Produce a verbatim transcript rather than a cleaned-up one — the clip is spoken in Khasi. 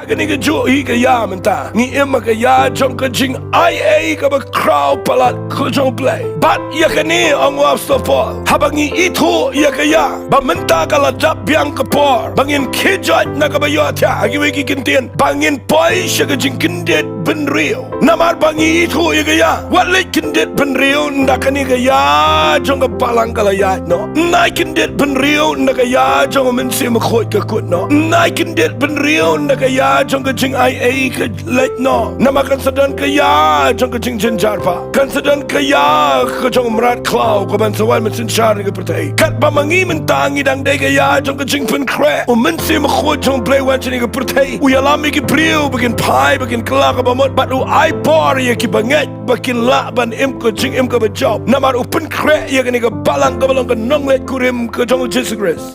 Kane kajuh hi ka ïa mynta. Ngi im ha ka ïa jong ka jingai ei kaba khraw palat ka jong U Blei. Bad ïa kane ong u Apostol Paul, haba ngi ithuh ïa ka ïa ba mynta ka la dap biang ka por ba ngin khie joit na kaba ïohthiah, ha kiwei ki kyntien, ba ngin poi sha ka jingkyndit bynriew. Namar ba ngi ithuh ïa ka ïa, wat leit kyndit bynriew ynda kane ka ïa jong ka balang ka la ïaid noh. Ym nai kyndit bynriew ynda ka ïa jong U Mynsiem Bakhuid ka kut noh. Ym nai kyndit bynriew ynda ka ïa jong ka jingai ei ka leit noh. Namar kan sa don ka ïa jong ka jingjynjar pat. Kan sa don ka ïa ka jong u mrad khlaw kaban sa wan ban synshar ïa ka pyrthei. Katba ma ngi mynta ngi dang dei ka ïa jong ka jingpynkhreh, U Mynsiem Bakhuid jong U Blei u wan shane ha ka pyrthei, u ïalam ïa ki briew ba kin phai, ba kin kylla ka bamut, bad u ai bor ïa ki bangeit ba kin lah ban im ka jingim kaba jop. Namar u pynkhreh ïa kane ka balang kaba long ka nongleit kurim ka jong U Jisu Khrist.